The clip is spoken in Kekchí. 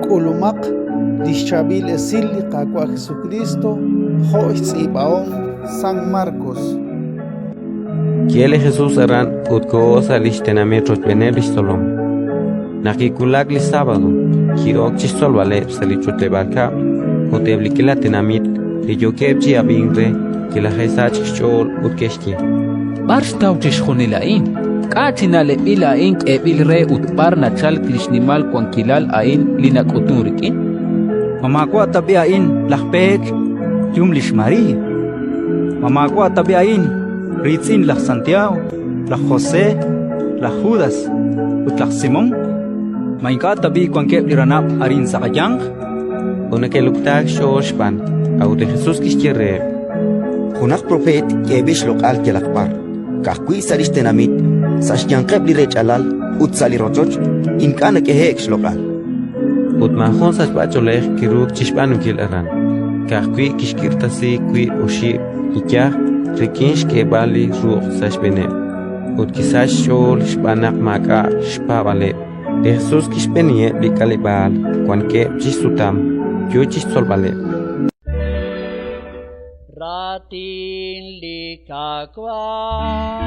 K'ulumaq li xChaab'il Esil li Qaawa' Jesukriist jo' xtz'iib'ahom San Markos. Ki'elk li Jesus aran ut koho sa' li xtenamit rochb'eeneb' li xtzolom. Naq kiwulak li sábado, ki'ok chi xtzolb'aleb' sa' li ch'utleb'aal kab'l, ut eb' li k'iila tenamit li yookeb' chi ab'ink re kilaje'sachk xch'ool ut ke'xye: B'ar xtaw chixjunil a'in? K'a' chi na'leb'il a'in k'eeb'il re ut b'ar nachalk li xnimal wankilal a'in li nak'utunk rik'in? Ma maawa' tab'i' a'in laj peech', yum lix María? Ma maawa' tab'i' a'in riitz'in laj Santiago, laj José, laj Judas ut laj Simón? Ma ink'a' tab'i' wankeb' li ranab' arin sa' qayanq? Ut neke'luktaak xch'ool xb'aan. A'ut li Jesus kixye reheb': Junaq propeet k'eeb'il xloq'al yalaq b'ar, ka'ajwi' sa' li xtenamit, sa' xyanqeb' li rech'alal ut sa' li rochoch ink'a' nak'ehe'k xloq'al. Ut maajun sachb'ach'oolej kiruuk chi xb'aanunkil aran, ka'ajwi' kixk'irtasi wiib' oxib' li yaj rik'in xk'eeb'al li ruq' sa' xb'eeneb'. Ut kisachk xch'ool xb'aan naq maak'a' xpaab'aaleb'. Li Jesus kixb'eeniheb' li k'aleb'aal wankeb' chi xsutam, yo chi xtzolb'aleb'. Raatin li Qaawa'.